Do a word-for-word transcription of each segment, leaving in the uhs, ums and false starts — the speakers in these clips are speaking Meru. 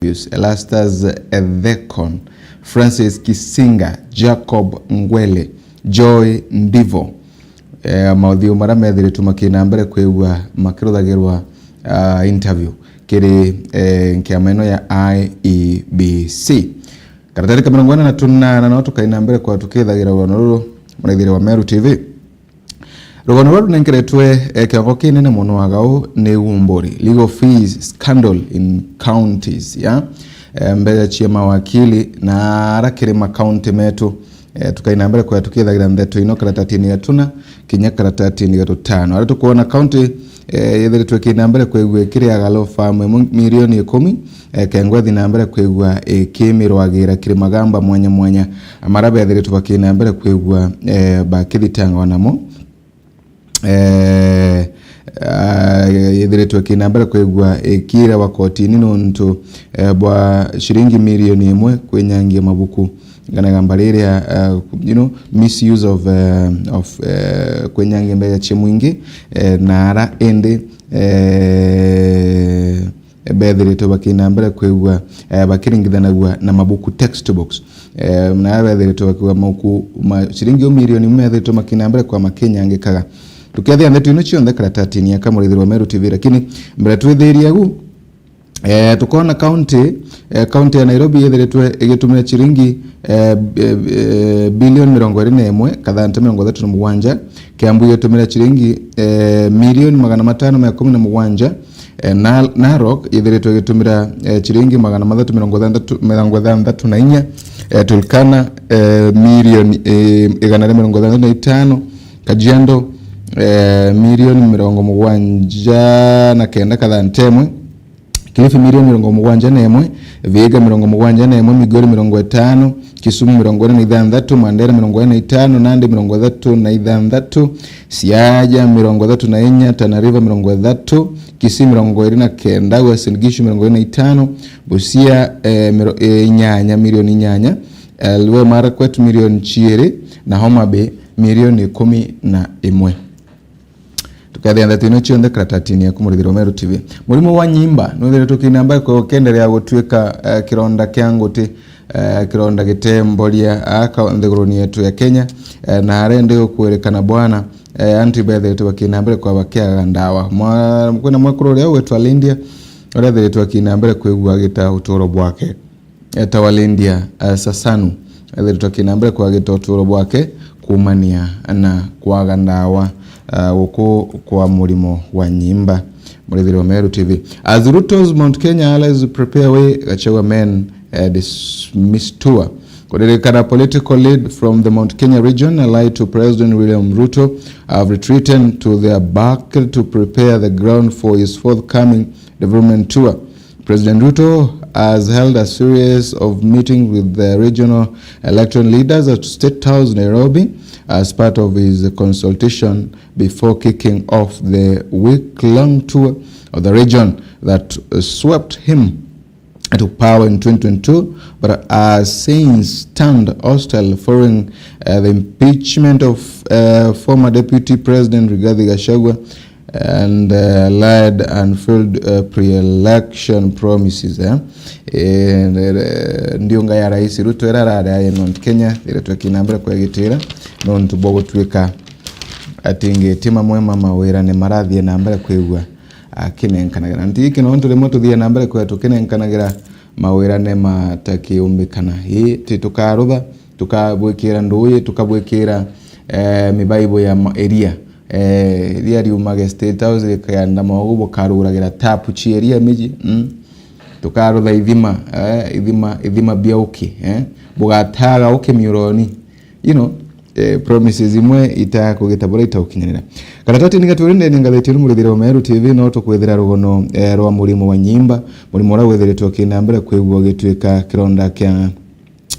Pius, Erastus Ethekon, Francis Kisinga, Jacob Ngwele, Joy Ndivo. Eh, mauthiu maria methiritwe makina mbere kwigua makiruthagirwa, ah, interview kiri, eh, nkiama ino ya I E B C. Karatari ka mirongo ina na tunana no tukaina mbere kwa tukithagira rugano ruru, muraithire wa Meru T V. Rugano ruru runenkeretwe, eh, kiongo kinene mono wa gau ni umburi, legal fees scandal in counties, ya, eh, mbeca cia mawakili na ara kiri makaunti metu. Eh, tukaina mbere kwa tukithagira ndeto ino karatatini gatuna kinya karatatini gatutano. Ara tukwona kaunti, eh, yethiritwe kina mbere kwigua ikiriaga law firm imwe milioni ikumi, eh, kengwa ithi na mbere kwigua ikimirwagira kiri magamba mwanya mwanya. Amara bethiritwe bakina mbere kwigua, eh, bakithitangwa namo. Eh, ah, yethiritwe kina mbere kwigua ikirawa kotini nontu, eh, bwa ciringi milioni imwe kwinyangia mabuku. Kana gamba riria, eh, you know, misuse of, eh, of, eh, kwinyangia mbeca cia mwingi, eh, na ara indi, eh, bethiritwe bakina mbere kwigua, eh, bakiringithanagua na mabuku, textbooks. Eh, na ara bethiritwe bakigua mabuku ma ciringi o milioni imwe methiritwe makina mbere kwa makinyangikaga. Tukethia ndeto ino cionthe karatatini ya Kamurithirwa Meru T V, lakini mbere twithirie agu, eh, tukona county, eh, county ya Nairobi yethiritwe igitumira ciringi, eh, eh, eh, bilioni mirongo iri na imwe, kathante mirongo ithatu na mugwanja, Kiambu igitumira ciringi, eh, milioni magana matano ma ikumi na mugwanja, eh, na, Narok yethiritwe igitumira, eh, ciringi magana mathatu mirongo ithanthatu, mirongo ithanthatu na inya, eh, Turkana, eh, milioni, eh, igana ria mirongo ithanthatu na itano, Kajiado, eh, milioni mirongo mugwanja na kenda kathante imwe, Kilifi milioni mirongo mugwanja na imwe, Vihiga mirongo mugwanja na imwe, Migori mirongo itano, Kisumu mirongo ina na ithanthatu, Mandera mirongo ina na itano, Nandi mirongo ithatu na ithanthatu, Siaya mirongo ithatu na inya, Tana River mirongo ithatu, Kisii mirongo iri na kenda, Uasin Gishu mirongo iri na itano, Busia, eh, miro-, eh, inyanya, milioni inyanya, Elgeyo Marakwet milioni ciiri, na Homa Bay milioni ikumi na imwe. Tukethia ndeto ino cionthe karatatini yaku, Murithiro Meru T V. Murimo wa nyimba nwithiritwe ukinamba kwa ukenderea gutuika, eh, kironda kia nguti, eh, kironda gitemboria aka nthiguruni yetu ya Kenya, eh, na arende gukwirikana bwana, eh, antu ibethiritwe bakinambire kwa bakiaga ndawa. Mwa-, kwina mwekuru uria ugwitwa Lindia, uria ethiritwe akinambire kwigua agita uturo bwake. Etawa Lindia, eh, Sasanu, ethiritwe akina mbere kwagita uturo bwake kuumania na kwaga ndawa, eh, guku kwa murimo wa nyimba. Murithiri wa Meru T V. As Ruto's Mount Kenya allies prepare way, Gachagua men, eh, dismiss tour. Kuririkana political lead from the Mount Kenya region allied to President William Ruto have retreated to their back to prepare the ground for his forthcoming development tour. President Ruto has held a series of meetings with the regional electoral leaders at State House, Nairobi, as part of his consultation before kicking off the week-long tour of the region that swept him to power in twenty twenty-two, but has since turned hostile following, uh, the impeachment of, uh, former Deputy President Rigathi Gachagua and, uh, lied and failed, uh, pre-election promises, eh? Eh, ndiunga ya Rais Ruto ira arari aye Mount Kenya, ira twekina mbere kwegitira, nontu bwa gutuika atingiti mamwe ma mawira ni marathie na mbere kwigua akinenkanagira. Nti iki nontu rimwe tuthie na mbere kwigua tukinenkanagira mawira ni matakiumbikana. Ii, ti tukarutha, tukabwikira nduuji, tukabwikira, eh, mibaibu ya ma-, iria. Eh, iria riumage State House rikaenda mogu bukaruragira tapu cia iria miji, mm. Tukarutha ithima, eh, ithima, ithima bia uki, eh. Bugataga uki miuroni. You know, eh, promises imwe itakugita bura itaukinyanira. Karatati ni gatwiri ndeni ngatheti ni Murithiri wa Meru T V no tukwithira rugono, eh, rwa murimo wa nyimba, murimo uria withiritwe ukinda mbere kwigua ugituika kironda kia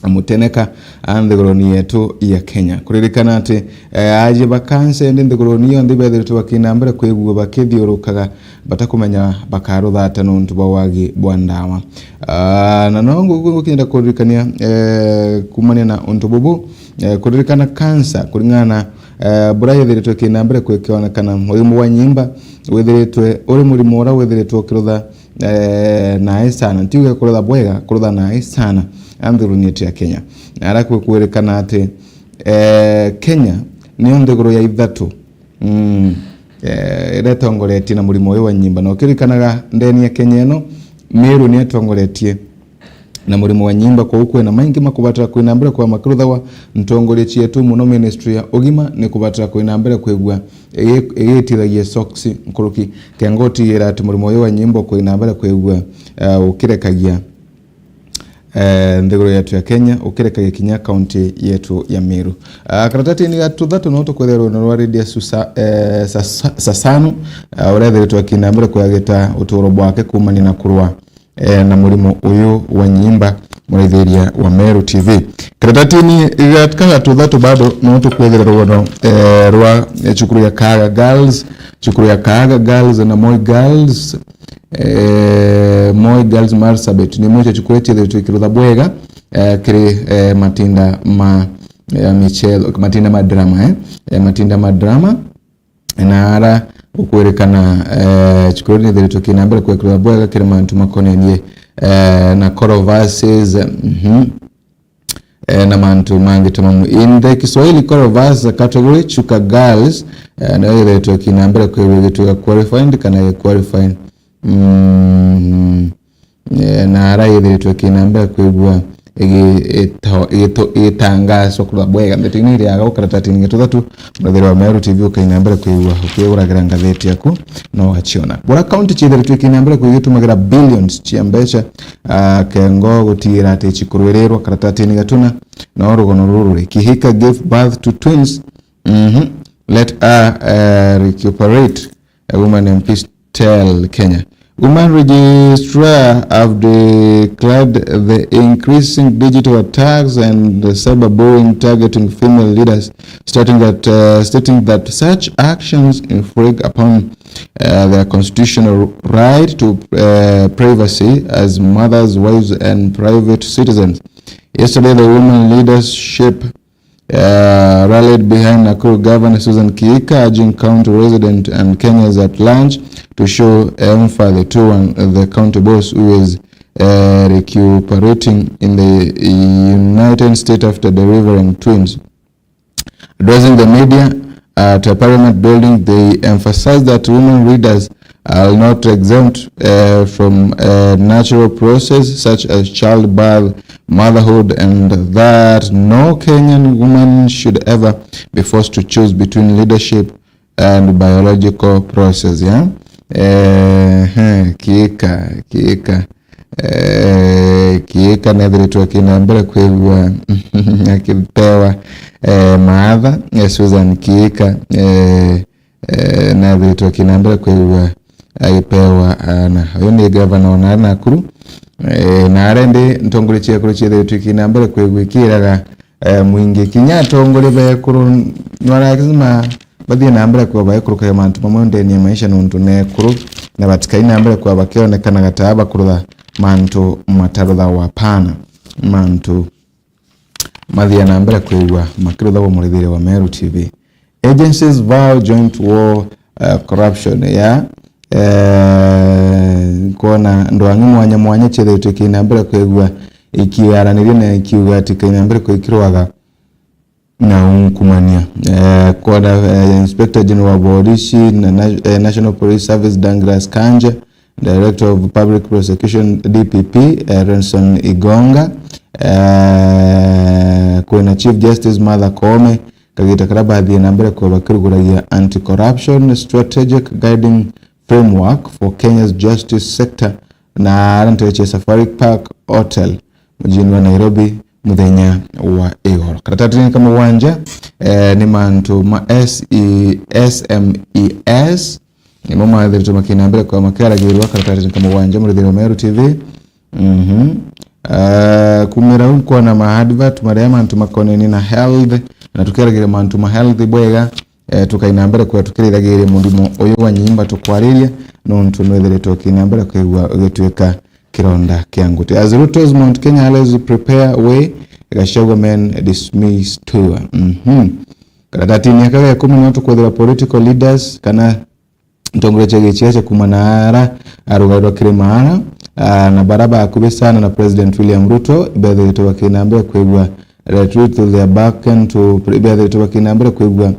muteneka a nthiguruni yetu ya Kenya. Kuririkana ati, eh, aji ba kansa indi nthiguruni yonthe bethiritwe bakina mbere kwigua bakithiurukaga batakumenya bakaruthata nontu bwa wagi bwa ndawa. Ah, na no ngu-, ngu-, ngukienda kuririkania, eh, kumania na untu bubu, eh, kuririkana kansa kuringana, eh, buria yethiritwe kina mbere kwikionekana murimu wa nyimba withiritwe uri murimu uria withiritwe ukirutha eh, nae sana. Ntiuge kurutha bwega, kurutha nae sana. Anthuruni yetu ya Kenya. Na ara kwi kwirikana ati, eh, Kenya niyo nthiguru ya ithatu, mm, eh, iria itongoretie na murimo uyu wa nyimba. Na ukirikanaga ndeni ya Kenya ino, Meru niyo itongoretie na murimo wa nyimba, kwou kwina maingi makubatara kwina mbere kwa makiruthawa. Ntongoria cietu, muno ministry ya ugima, ni kubatara kwina mbere kwigua igi-, igitithagia soksi nkuruki, kenga utigira ati murimo uyu wa nyimba ukwina mbere kwigua, eh, ukirekagia, eh, nthiguru yetu ya Kenya, ukirekagia kinya kaunti yetu ya Meru. Ah, karatatini ga tuthatu no tukwethera rwendo rwa Radio Susa-, eh, Sasa-, Sasanu, ah, urethiritwe akina mbere kwagita uturo bwake kumania na kurwa eh, na murimo uyu wa nyimba, muraithiria wa Meru T V. Karatatini ga-, ka gatuthatu bado no tukwethera rwono, eh, rwa, eh, cukuru ya Kaaga Girls, cukuru ya Kaaga Girls na Moi Girls, eh, Moi Girls Marsabit. Ni mwicho cukuru eti ethirwe ikirutha bwega, eh, kiri, eh, matinda ma, eh, michetho, matinda ma drama, eh, eh, matinda ma drama. Na ara ukwirikana, eh, cukuru nithiritwe kina mbere kwekirwa bwega kiri mantu makonenie, eh, na choral verses, mhm, eh, na mantu mangi ta mamu. In the Kiswahili choral verse category, Chuka Girls, eh, nayo ithiritwe kina mbere kwigwa igituika qualified kana i qualified. Mm. Eh, na ara ithiritwe kina mbere kwigua igi-, ito-, igito-, igitangaswa kurwa bwega ndeto-ini iria aga ukaratatini gatuthatu, murathiri wa Meru T V ukaina mbere kwigua ukiguragira ngatheti yaku, no ugaciona. Bura kaunti ciithiritwe kina mbere kwigitumagira billions cia mbeca, ah, kengo gutigira ati cikurwirirwa karatatini gatuna, no rugono ruru ri, Kihika gave birth to twins. Mhm. Let her, eh, recuperate. A woman M Ps tell Kenya. Women registrar have declared the increasing digital attacks and the cyberbullying targeting female leaders, stating that, uh, stating that such actions infringe upon, uh, their constitutional right to, uh, privacy as mothers, wives, and private citizens. Yesterday, the women leadership uh, rallied behind Nakuru Governor Susan Kihika, urging county residents and Kenyans at large to show empathy to one, the county boss who is, uh, recuperating in the United States after delivering twins. Addressing the media at a Parliament building, they emphasized that women leaders are not exempt, uh, from, uh, natural process such as childbirth, motherhood, and that no Kenyan woman should ever be forced to choose between leadership and biological process, yeah? Eh, eh, Kiika, Kiika. Eh, Kiika nethiritwe kina mbere kwigua akipewa, eh, maatha, eh, Susan Kiika, eh, eh, nethiritwe kina mbere kwigua agipewa aana. Uyu ni gavana wa nari Nakuru. Eh, na aria ndi ntongoria cia kuru ciethiritwe kina mbere kwigua ikiraga, eh, mwingi. Kinya atongoria ba ekuru nwaragisima bathie na mbere kwa baikurukaga mantu mamwe ndeni ya maisha nontu na ekuru, na batikai na mbere kwa bakionekanaga ta bakurutha mantu mataruthawa pana. Mantu mathia na mbere kwigua makiruthagwa murithire wa Meru T V. Agencies vow joint war, uh, corruption ya, eh, kwona ndwang'i mwanya mwanya ciethiritwe kina mbere kwigua ikiaraniria na ikiuga ati kaina mbere kwa ikirwaga na unkumania. Eh, kwona, eh, Inspector General wa Borisi na, na, eh, National Police Service Douglas Kanja, Director of Public Prosecution, D P P, eh, Renson Igonga, eh, kwina Chief Justice Martha Koome, kagita karia bathie na mbere kwa bakiruguragia Anti-Corruption Strategic Guiding Framework for Kenya's Justice Sector, na aria ntereche Safari Park Hotel mujini wa Nairobi muthenya wa igoro. Karatatini ka mugwanja, eh, ni mantu ma S E, S M E S, nimo mathiritwe makina mbere kwa makiaragirwa karatatini ka mugwanja murithiri wa Meru T V. Mhm. Eh, kumira u nkwona ma advert maria mantu makoneni na health, na tukiaragira mantu ma health bwega, eh, tukaina mbere kwa tukiriragiria murimo uyu wa nyimba tukwariria, nontu nwithiritwe ukina mbere kwigua ugituika kironda kia nguti. As Ruto's Mount Kenya allies prepare way, Gachagua men dismiss tour. Mhm. Karatatini aka ga ikumi no tukwethira political leaders kana Ntongeria cia giciaca kuuma naara, ah, rugari rwa Kirimara, ah, na bara bakubi sana na President William Ruto, ibethiritwe bakina mbere kwigua, eh, Ruto, they are back into, ibethiritwe bakina mbere kwigua,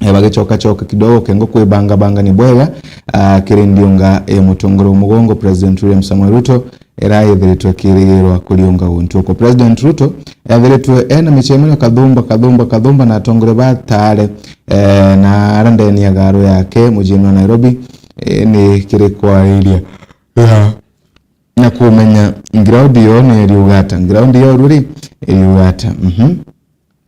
eh, bagicokacoka kidogo kengo kwibangabangania bwega, ah, kiri ndiunga ya mutongoria wa mugongo President William Samoei Ruto, ira yethiritwe ikirigirwa kuriunga guntu uku. President Ruto ethiritwe ena micemanio kathumba, kathumba, kathumba na atongoria batare, eh, na ara ndeni ya garu yake mujini wa Nairobi, eh, ni kiri kwariria na kumenya ground yo ni iriugata, ground yo ruri iriugata. Mhm.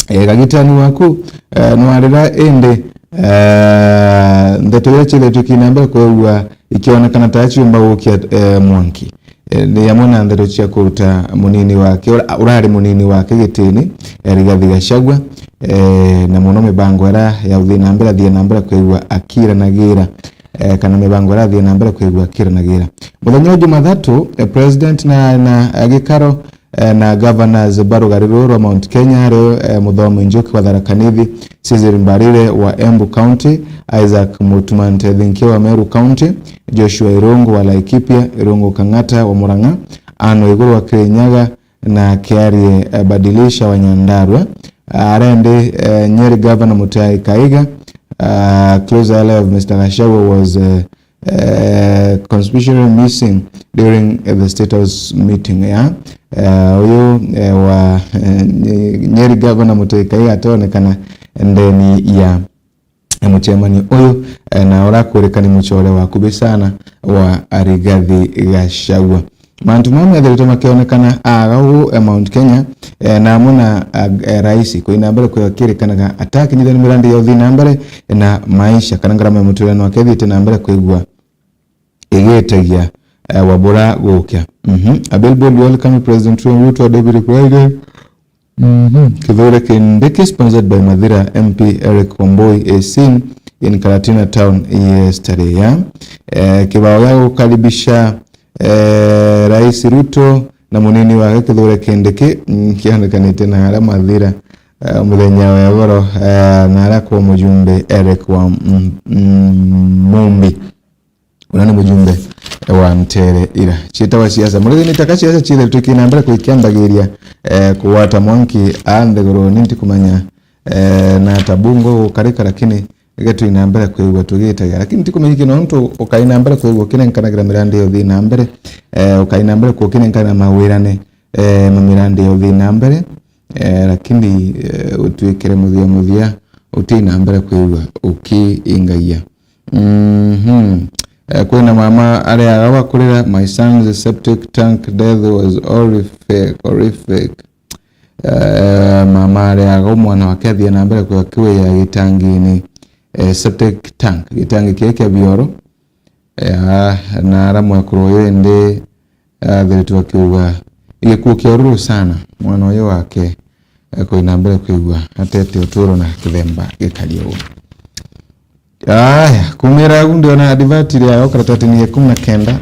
Eh, kagitani waku, eh, nwarira indi, eh, ndeto iria ciithetwe kina mbere kwigua ikionekana ta ciumba gukia, eh, mwanki. Eh, ni amwe na ndeto cia kuruta munini wake, ura-, urari munini wake gitini, eh, Rigathi Gachagua, eh, na muno mibango ira ya uthii na mbere, athii na mbere kwigua akiranagira, eh, kana mibango ira athii na mbere kwigua akiranagira. Muthenya wa Jumathatu, eh, President na, na, eh, gikaro eh, na governors ba rugari ruru rwa Mount Kenya, ari, eh, Muthomi Njuki wa Tharaka Nithi, Cecily Mbarire wa Embu County, Isaac Mutuma Ntethinkia wa Meru County, Joshua Irungu wa Laikipia, Irungu Kang'ata wa Murang'a, Anne Waiguru wa Kirinyaga, na Kiarie, eh, Badilisha wa Nyandarua. Arendi, eh, Nyeri Governor Mutahi Kahiga, uh, close ally of Mister Gachagua was, uh, eh, conspicuously missing during, eh, the State House meeting, ya, eh, uyu, eh, wa, eh, Nye-, Nyeri Governor Mutahi Kahiga atonekana ndeni ya, ya mucemanio uyu, eh, na urakwirika ni mucore wakubi sana wa Rigathi Gachagua. Mantu mama methiritwe makionekana aga ugu, eh, Mount Kenya, eh, na amwe na, ah, eh, rais kuina mbere kwikirikanaga atakinyithia ni mirandi ya uthii na mbere, eh, na maisha, kana ngarama ya muturire nwake ithiite na mbere kwigua igitagia, eh, wabura gukia. Mhm. A billboard welcoming President William Ruto, David Friday. Mhm. Kithure Kindiki, sponsored by Mathira M P Eric Wambui, a scene in Karatina town yesterday, ya. Eh, kibao ya gukaribisha, eh, Rais Ruto na munini wake Kithure Kindiki, mm, kionekanite na aria Mathira, eh, muthenya wa igoro, eh, na aria kwa mujumbe Eric wa, mm, mm, Mumbi. Uria ni mujumbe wa ntere ira ciitagwa siasa. Murithi ni taka siasa ciithiritwe kina mbere kwikiambagiria, eh, kugwata mwanki a nthiguruni, ntikumenya, eh, na ata bungu gukarika, lakini getwi na mbere kwigua tugitagia. Lakini ntikumenya iki nontu ukai na mbere kwigua ukinenkanagira mirandi ya uthii na mbere, eh, ukai na mbere kwigua ukinenkana mawirane, eh, ma mirandi ya uthii na mbere, eh, lakini, eh, utwikire muthia muthia utii na mbere kwigua ukiingagia. Mhm. Eh, kwina mama ariaga wa kurira, "My son's septic tank death was horrific, horrific." Eh, mama ariaga mwana wake athie na mbere kwa kiwia gitangini, eh, septic tank, gitangi kiria kia bioro. Eh, na ara mwekuru uyu indi athiritwe akiuga, "Gikuo kia ururu sana, mwana uyu wake, eh, kwina mbere kwigua atete uturo na kithemba gikari uguo." Aya, kumira agu ndiona advert ria yao karatatini ya ikumi na kenda.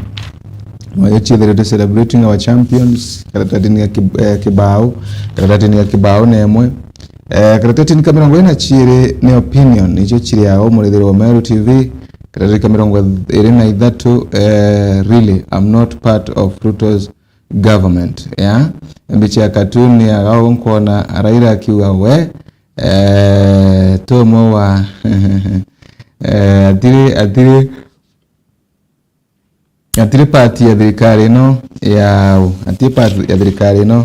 Mwayo chietherete celebrating our champions, karatatini ya kib-, eh, kibao, karatatini ya kibao na imwe. Eh, karatatini ka mirongo iri na chiiri ni opinion, nicho chiri yao murithiro wa Meru T V, karatatini ka mirongo iri na ithatu, eh, really, I'm not part of Ruto's government, ya. Mbicha ya cartoon ya gao nkona Raila akiuga we, eh, tomo wa, eh, atiri, atiri, atiri part ya thirikari ino ya, atiri part ya thirikari ino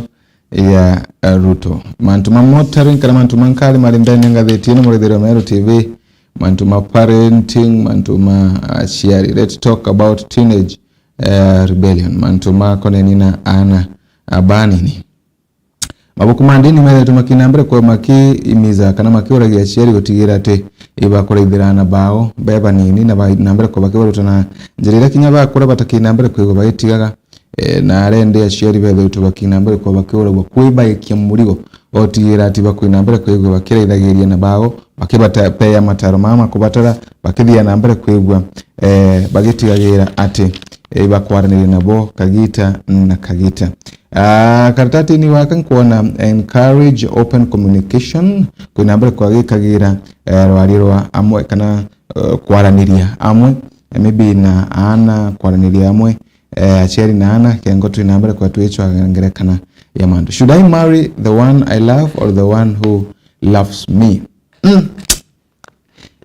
ya, eh, Ruto. Mantu ma motoring kana mantu ma nkari mari ndani ya ngatheti ino murithiro Meru T V, mantu ma parenting, mantu ma aciari. Let's talk about teenage, eh, rebellion, mantu makoneni na ana abanini. Mabuku ma ndini methetwe makina mbere kwa makiimiza kana makiuragia aciari gutigira ati ibakuraithira ana bao be banini na ba-, na mbere kwa bakibaruta na njira iria kinya bakura batakina mbere kwigua bagitigaga, eh, na arendi aciari bethetwe bakina mbere kwa bakiuragua kwibaikia murigo otigira ati bakwina mbere kwigua bakiraithagiria na bao, bakibapea mataro mama kubatara, bakithia na mbere kwigua, eh, bagitigagira ati, eh, ibakwaraniria nabo kagita na kagita. Ah, karatatini waka nkwona encourage open communication, kwina mbere kwa gikagira, eh, rwari rwa amwe kana, eh, kwaraniria amwe. eh, maybe na aana kwaraniria amwe, eh, aciari na aana, kengo twina mbere kwa twicwa ngerekana ya mantu. Should I marry the one I love or the one who loves me? Mm.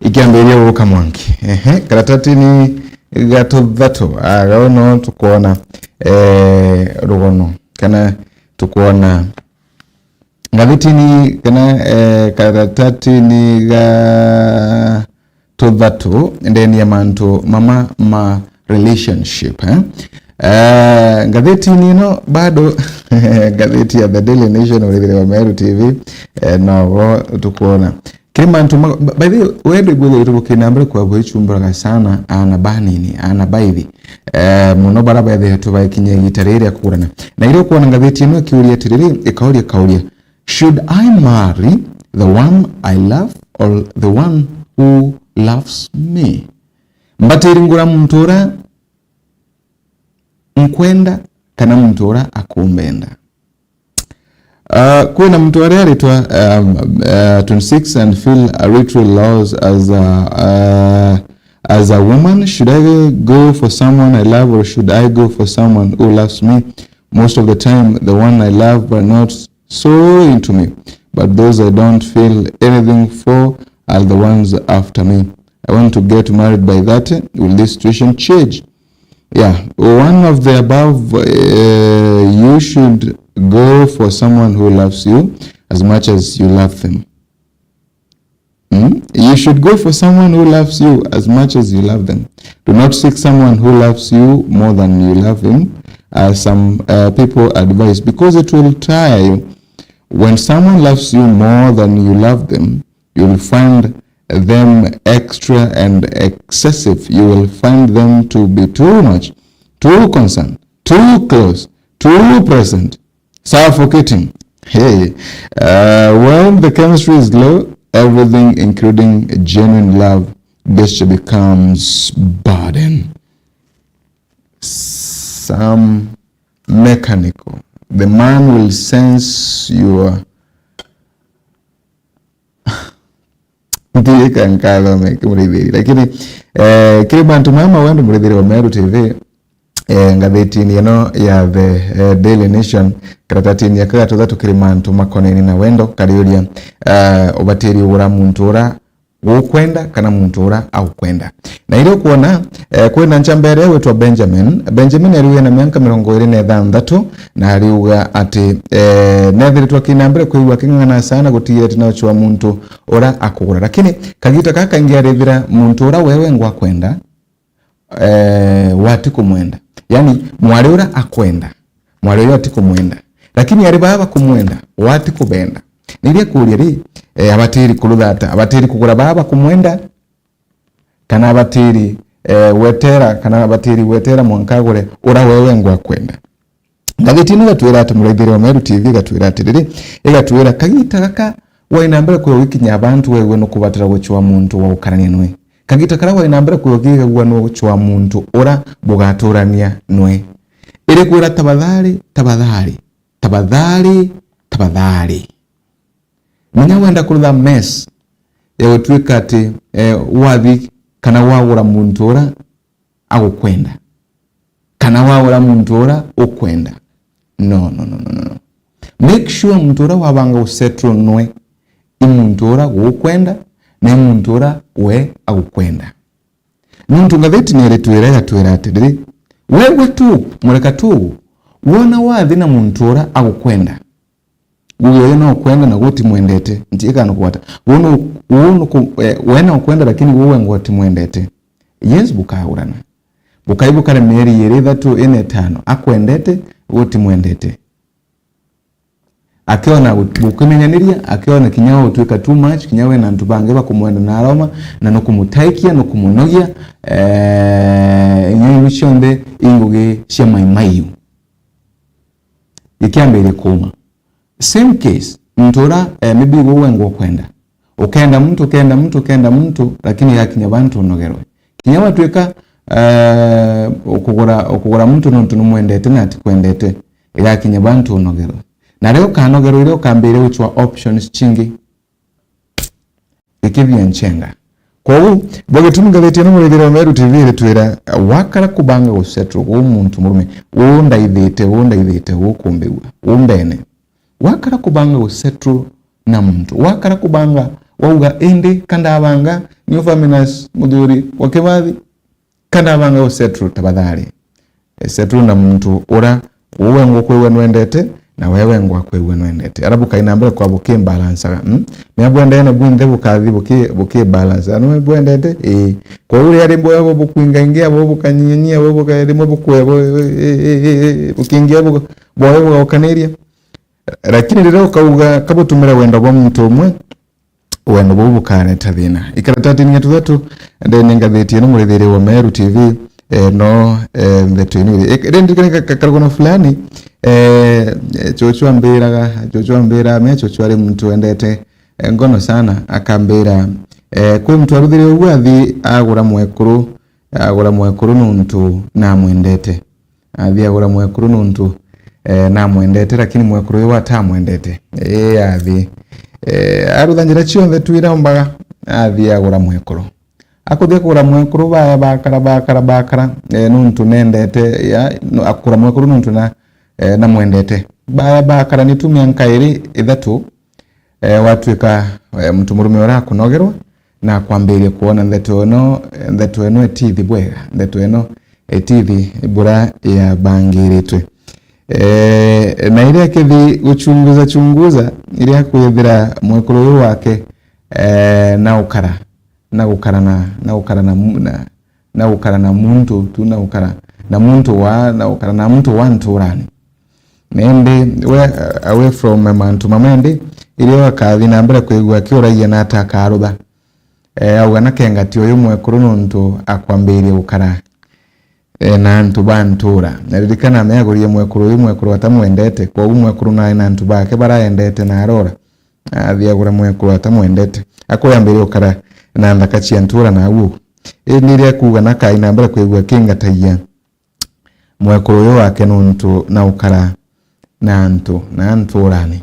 Ikiambiriria guka mwanki. Ehe, karatatini ga tuthatu, ah, gau no tukwona, eh, rugono, kana tukwona ngathitini, kana, eh, karatatini ga tuthatu, ndeni ya mantu mama ma relationship, eh? Eh, ngathitini ino bado, ngathiti ya The Daily Nation, urithire wa Meru T V, eh, nogo tukwona. Kiri mantu ma-, by the way, wendo ibwithirwe bukina mbere kwa bwichumburaga sana aana banini, aana baithi. Eh, muno bara bethiritwe baikinya igita riri ria kugurana. Na irio kwona ngathiti ino ikiuria atiriri, ikauria kauria, "Should I marry the one I love or the one who loves me?" Mbatiri ngura muntu ura nkwenda kana muntu ura akumbenda? Uh, kwina muntu aria aritwa, um, uh, twenty-six and feel a ritual laws as a, uh, as a woman. Should I go for someone I love or should I go for someone who loves me? Most of the time, the one I love but not so into me, but those I don't feel anything for are the ones after me. I want to get married by thirty. Will this situation change? Yeah, one of the above, uh, you should go for someone who loves you as much as you love them. Mm? You should go for someone who loves you as much as you love them. Do not seek someone who loves you more than you love him, as some, uh, people advise, because it will tire you. When someone loves you more than you love them, you will find them extra and excessive. You will find them to be too much, too concerned, too close, too present, suffocating. Hey, uh, when the chemistry is low, everything, including genuine love, this becomes burden. Some mechanical. The man will sense your Ndirika nkathome kimurithiri, lakini, eh, kiri mantu maya ma wendo, murithiri wa Meru T V, eh, ngathitini ino ya The, eh, Daily Nation, karatatini ya kagatuthatu kiri mantu makoneni na wendo, kariuria, eh, ubatiri ugura muntu ura gukwenda kana muntu ura aukwenda. Na irio kwona, eh, kwina nchamba iria witwa Benjamin. Benjamin ariuga ena mianka mirongo iri na ithanthatu, na ariuga ati, eh, nethiritwe akina mbere kwigua aking'ang'ana sana gutigira ati nauchwa muntu ura akugura. Lakini kagita kaka kaingi arithira muntu ura wewe ngwakwenda, eh, wati kumwenda. Yani, mwari ura akwenda, mwari uyu ati kumwenda. Lakini ari baba bakumwenda, wati kubenda. Niria kuria ri, eh, abatiri kuruthata, abatiri kugura baba bakumwenda, kana abatiri, eh, wetera, kana abatiri wetera mwanka agure ura wewe ngwakwenda. Ngathiti ino igatwira ati, muraithiri wa Meru T V igatwira atiriri, igatwira, kagita gaka wai na mbere kwigua ugikinya abantu wewe nukubatira guchwa muntu wa gukarania nwe. Kagita kara wai na mbere kwigua ugigagua nuchwa muntu ura bugaturania nwe. Irikwira tabathari, tabathari, tabathari, tabathari. Menya wenda kurutha mess ya gutwika ati, eh, wathi kana wagura muntu ura agukwenda, kana wagura muntu ura ukwenda. No, no, no, no, no, no. Make sure muntu ura wabanga gusettle nwe i muntu ura gukwenda na i muntu ura we agukwenda. Nuntu ngathiti ni iritwira igatwira atiriri, wewe tu, mureka tu, wona wathi na muntu ura agukwenda, ngugi uyu no ukwenda na gutimwendete, nti ikanukugwata. Uu nu-, uu nuku-, eh, we no ukwenda, lakini uu wengwa utimwendete. Yes, bukagurana. Bukai bukare mieri iri, ithatu, ine, itano, akwendete, gutimwendete. Akiona gu-, gukimenyaniria, akiona kinya we utwika too much, kinya we na antu bangi bakumwenda na aroma, na nukumutaikia, nukumunogia, eh, inya iu cionthe i ngugi cia maimaiu. Ikiambiria kuuma. Same case, muntu ura, eh, maybe igwe wengwa ukwenda. Ukenda muntu, ukenda muntu, ukenda muntu, lakini igakinya bantu unogerwe. Kinya watwika, eh, ukugura, ukugura muntu nontu numwendete na atikwendete, igakinya bantu unogerwe. Na riu ukanogerwe, iria ukambiria guchwa options chingi. Ikithia nchenga. Kwou, bwa gitumi ngathiti ino Murithire wa Meru T V iritwira, wakara kubanga gusettle uu muntu murume, uu ndaithite, uu ndaithite, uu kumbigua, uu mbene. Wakara kubanga gusettle na muntu, wakara kubanga wauga, indi ka ndabanga, ni Ufaminas muthuri wa Kibathi, ka ndabanga gusettle, tafadhali. E, settle na muntu ura uu wengwa kwigua nwendete, na we wengwa kwigua nwendete. Ara bukai na mbere kwa bukibalancaga, mm? Mea bwendeene bwinthe bukathi buki-, bukibalancaga. Nwe bwendete? Ii. Kwou ria rimwe bo bukwingaingia, bo bukanyinyia, bo buka-, rimwe bukwe, bo, e, e, e, e, bukiingia, bo, boyo bugaukaniria. Lakini riria ukauga, kabutumire wendo bwa muntu umwe, wendo buu bukareta thina. Ikaratatini ya tuthatu ndene ngathiti ino Murithiri wa Meru T V, eh, no, eh, ndeto ino iri. Eh, rindirikane ka-, ka-, karugono fulani, eh, eh, cucu ambiraga, cucu ambiraga, me cucu ari muntu wendete, eh, ngono sana, akambira, eh, kwi muntu aruthire uguo athi agura mwekuru, agura mwekuru nuntu namwendete. Athi agura mwekuru nuntu, eh, namwendete, lakini mwekuru uyu atamwendete. Ii, athi, eh, arutha njira cionthe tu iria ombaga, athi agura mwekuru. Akuthi kugura mwekuru, baya bakara, bakara, bakara, eh, nuntu nendete, ya, no, akugura mwekuru nuntu na, eh, namwendete. Baya bakara ni tu mianka iri, ithatu, eh, watwika, eh, muntu murume uria akunogerwa, na akwambiria kwona ndeto ino, ndeto ino itithi bwega, ndeto ino itithi bura yabangiritwe. Eh, na iria akithi guchunguza chunguza, iria akwithira mwekuru uyu wake, eh, na ukara, na gukara na, na gukara na mu-, na, na gukara na muntu tu, na gukara na muntu wa, na gukara na muntu wa nturani. Na indi we, uh, away from mantu mamwe, indi irio akathi na mbere kwigua akiuragia na ata akarutha. Eh, auga na kengati uyu mwekuru nuntu akwambirie gukara, eh, na antu ba ntura. Na ririkana, ameagurie mwekuru uyu, mwekuru atamwendete. Kwogu mwekuru nari na antu bake baraendete na arora. Athi agura mwekuru atamwendete. Akwambirie gukara na nthaka cia ntura na au. Indi iria kuuga na kai na mbere kwigua kingatagia mwekuru uyu wake nuntu na ukara na antu, na nturani.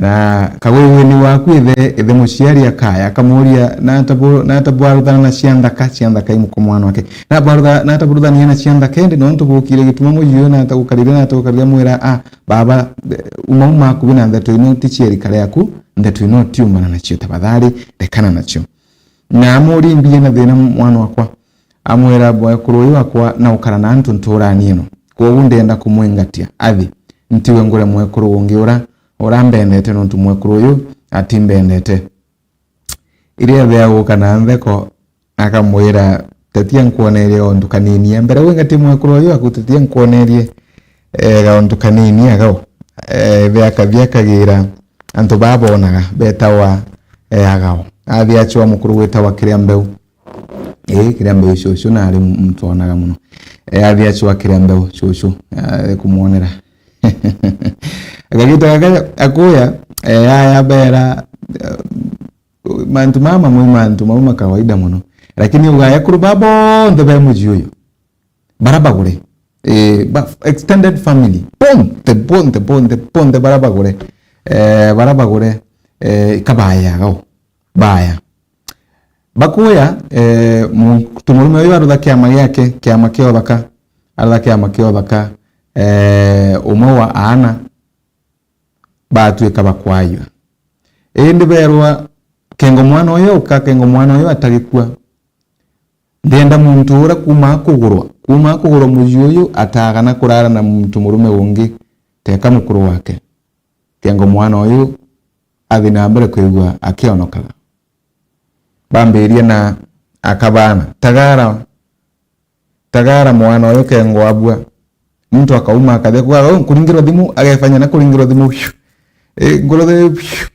Na kagwigwini waku ithe, ithe muciari akaya, akamuria, "Nata bu-, nata bwaruthana na cia nthaka, cia nthaka imuko mwana wake? Na bwarutha-, nata buruthania na cia nthaka indi nontu bukire gituma muji uyu, nata gukarire, nata gukarire?" Amwira, "A, baba, eh, uma, uma akubi na ndeto ino ti cieri kare yaku, ndeto ino tiumana nacio, tafadhali, rekana nacio." Na amuria, "Imbie na thina mwana wakwa?" Amwira, "Mwekuru uyu wakwa na ukara na antu nturani ino. Kwogu ndenda kumwingatia. Athi, ntiwe ngure mwekuru ungi ura, ura mbendete nontu mwekuru uyu atimbendete." Iria ethea guka na ntheko, akamwira, "Tetia nkwonerie gauntu kanini. Mbere wingatie mwekuru uyu aku, tetia nkwonerie, eh, gauntu kanini agau." Eh, ethea akathi akagira antu baa bonaga betawa, eh, agao. Athi acwa mukuru witawa Kiria Mbeu. Ii, Kiria Mbeu cucu nari muntu onaga mono. E, athi acwa Kiria Mbeu cucu, e, kumwonera. Akagita gaka akuya, e, aya bera, e, mantu mama mwi mantu mau ma kawaida mono. Lakini ugaya kuru ba bonthe be muji uyu. Bara bagure. E, ba, extended family. Bonthe, bonthe, bonthe, bonthe bara bagure. E, bara bagure, e, ikabaya gao. Baya. Bakuya, eh, muntu murume uyu arutha kiama giake, kiama kia uthaka, arutha kiama kia uthaka, eh, umwe wa aana batwika bakwayua. Indi berwa, "Kengo mwana uyu uka, kengo mwana uyu atagikua. Ndienda muntu uria kuuma akugurwa, kuuma akugurwa muji uyu atagana kurara na muntu murume ungi, teka mukuru wake." Kengo mwana uyu athi na mbere kwigua akionokaga. Bambiria na akabana, "Tagara, tagara mwana uyu kengo abua." Muntu akauma akathi kuga, "Oh, nkuringirwa thimu," agefanya na kuringirwa thimu, piu. Eh, ngoro the, piu.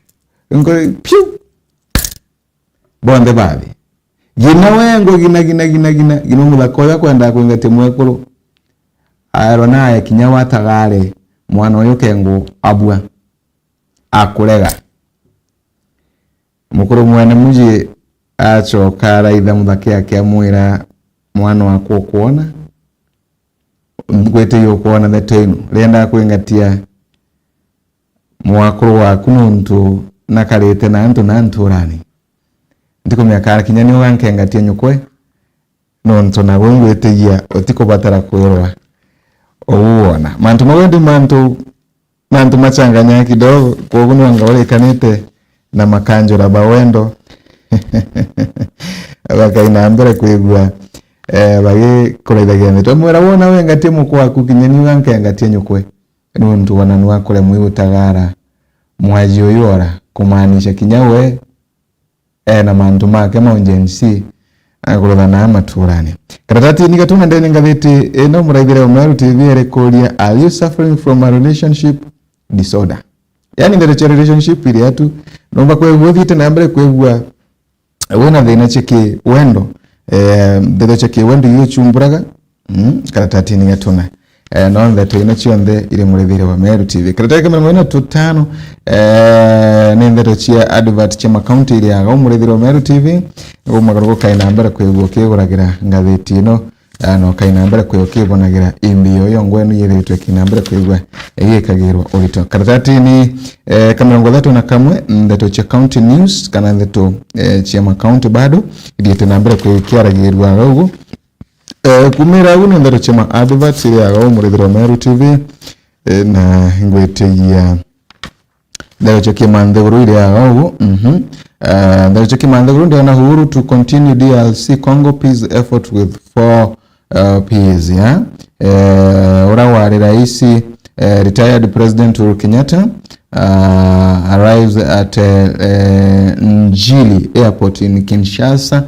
Ngoro, piu. Bonthe bathi. Gina wengwa, gina, gina, gina, gina, gina muthaka uyu akwendaga kwingatia mwekuru. Aerwa naye kinya watagare mwana uyu kengo abua. Akurega. Mukuru mwene muji acoka araitha muthaka akiamwira, "Mwana wakwa ukwona, ngwitiria ukwona ndeto ino. Rienda kwingatia mwakuru waku nontu nakarite na antu na nturani. Ntikumenya kana kinya ni ugankengatia nyukwe, nontu nawe ngwitigia utikubatara kwirwa uu wona. Mantu mau indi mantu, mantu machanganyaa kidogo, kwogu nwanga urikanite na makanjura ba wendo bakaina mbere kwigua, eh, bagikuraithagia ndeto. Mwira wona wengatie mukwe waku, kinya ni ugankengatia nyukwe, nontu wona nwakuremwa i utagara mwaji uyu ora, kumaanisha kinya we ena mantu make ma Gen Z, akuruthanaa maturani. Karatatini gatuna ndene ngathiti ino, muraithire wa Meru T V erikuria, "Are you suffering from a relationship disorder?" Yani ndeto cia relationship iria tu, numba kwigua uthiite na mbere kwigua wina thina cia ki wendo, eh, ndeto cia ki wendo iria uchumburaga, Mm, karatatini gatuna. Eh, no ndeto ino cionthe iri murithire wa Meru T V. Karatati ka mirongo ina na tutano, eh, ni ndeto cia advert cia makaunti iriaga u murithire wa Meru T V. Umagaruru ukaina mbere kwigua ukiguragira ngathiti ino, ah, na ukaina mbere kwigua ukibonagira imbi yoyo ngwenu yithiritwe ikina mbere kwigua igikagirwa urito. Karatatini, eh, ka mirongo ithatu na kamwe, ndeto cia county news, kana ndeto, eh, cia makaunti bado ithiite na mbere kwigua ikiaragirwa ugu. Eh, kumira au ni ndeto cia ma adverts iriaga u murithiro wa Meru T V, eh, na ngwitigia ndeto cia kimanthiguru iriaga ugu, mhm. Eh, ndeto cia kimanthiguru ndiona Uhuru to continue D R C Congo peace effort with four, uh, Ps, yeah? Eh, ura wari rais, eh, retired President Uhuru Kenyatta, uh, arrives at, eh, eh, Njili Airport in Kinshasa,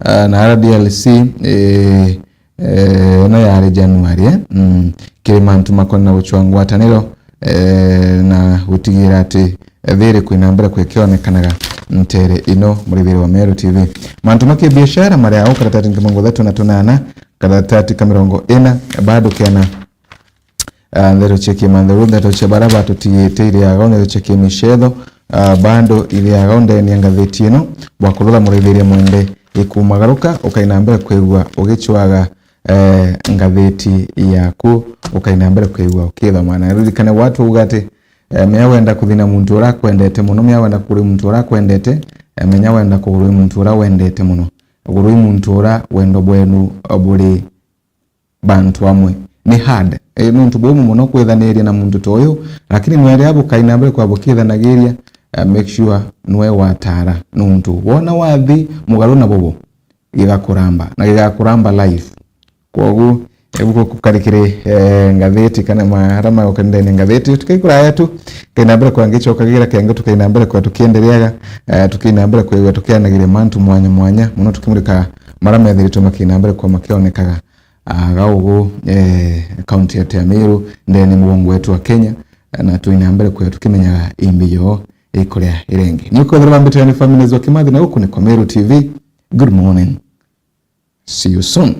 uh, na R D L C, eh, eh, no yari January, eh? Mm. Kiri mantu makoni na gucwa ngwataniro, eh, na gutigira ati thiri kwina mbere kwikionekanaga ntere ino murithiri wa Meru T V. Mantu ma kibiashara mari au karatatini ka mirongo ithatu na tunana, karatatini ka mirongo ina, bado kena Ah, ndeto cia kimanthiguru, ndeto cia bara batutiite iriaga u, ndeto cia kimicetho, ah, bado iriaga u ndene ya ngathiti ino. Bwa kurutha muraithiria mwende ikumagaruka, ukaina mbere kwigua ugicwaga, eh, ngathiti yaku, ukaina mbere kwigua ukithoma. Na ririkane watu uga ati, eh, menya wenda kuthina muntu urakwendete muno, menya wenda kugurwa i muntu urakwendete, eh, menya wenda kugurwa i muntu ura wendete muno. Gurwa i muntu ura wendo bwenu buri bantu amwe. Ni hard. Eh, nuntu buumu muno kwithaniria na muntu ta uyu, lakini mweria bukaina mbere kwa bukithanagiria, eh, make sure nwe watara. Nuntu wona wathi mugaru na bubu, gigakuramba, na gigakuramba life. Kwogu, ebu ku-, kari kiri, eh, ngathiti kana ma-, ara magoka ndene ngathiti, tukaikuraya tu, kaina mbere kwa ngicokagira kengo, tukaina mbere kwa tukiendereaga, eh, tukaina mbere kwa tukianagiria mantu mwanya mwanya, muno tukimurika mara methiritwe makiina mbere kwa makionekaga aga ugu, eh, kaunti ya Meru, ndene mugongo wetu wa Kenya, na tuina mbere kwio tukimenyaga imbi yo ikuria irengi. Ni ukwethira bambite ni families wa Kimathi na guku ni kwa Meru T V. Good morning. See you soon.